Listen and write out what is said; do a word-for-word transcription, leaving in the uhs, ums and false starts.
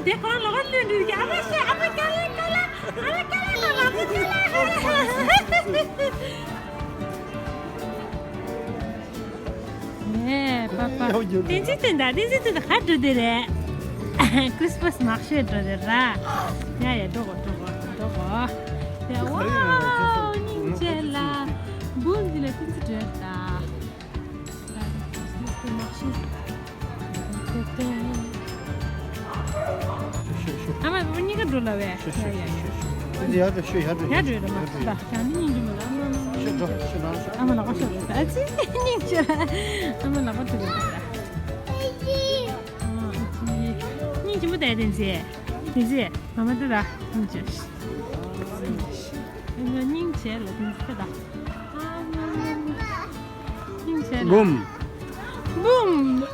དེ་གང་ལོག་ལོན་འདུག་ཨ་མ་ཤི། ཨ་མ་ཀ་ལེ་ཀ་ལེ། ཨ་མ་ཀ་ལེ་ཀ་ལེ། ཨ་མ་ཀ་ལེ་ཀ་ལེ། ཨེ་པ་པ། བསྟན་འཛིན་སྟོན་ད། བསྟན་འཛིན་སྟོན་ད། ག་འགྲོ་དེ་རེད། ཁྲིས་མས་མག་ཤོས་འགྲོ་དེ་ར། ཡ་ཡ། འགྲོ་གོ། འགྲོ་གོ། འགྲོ་གོ། ཡ། ཝའོ། སྙིང་རྗེ་ལ། འབུམ་འདི་ལ་བསྟན་འཛིན་འགྲོ་ད། ཁྲིས་མས་མག་ཤོས། ཨ་མ་བུ་གཉིས་ཀ་འགྲོ་ལ་བས། ཡ་ཡ་ཡ། ཡར་འགྲོ། ཤོད། ཡར་འགྲོ། ཡར་འགྲོ། ཡ་འགྲོ་ཡོད་མ་རེད་ད། ཡང་ནི་སྙིང་རྗེ་མ་ལ། ཨ་མ་ལ་ཨ་མ་ལ། ཤོད་འགྲོ། ཤོད་ལ། ཨ་མ་ལ་ཨ་ཤོད་ལ། ཨ་ཙི། སྙིང་རྗེ་ལ། ཨ་མ་ལ་ཨ་ཤོད་ལ། ཨ་ཙི། སྙིང་རྗེ་མོ་ད་བསྟན་འཛིན། བསྟན་འཛིན། ཨ་མ་ད་ད། སྙིང་རྗེ། སྙིང་རྗེ་ལ་བསྟན་འཛིན་ད་ད། ཨ་མ། སྙིང་རྗེ་ལ། འབུམ། འབུམ།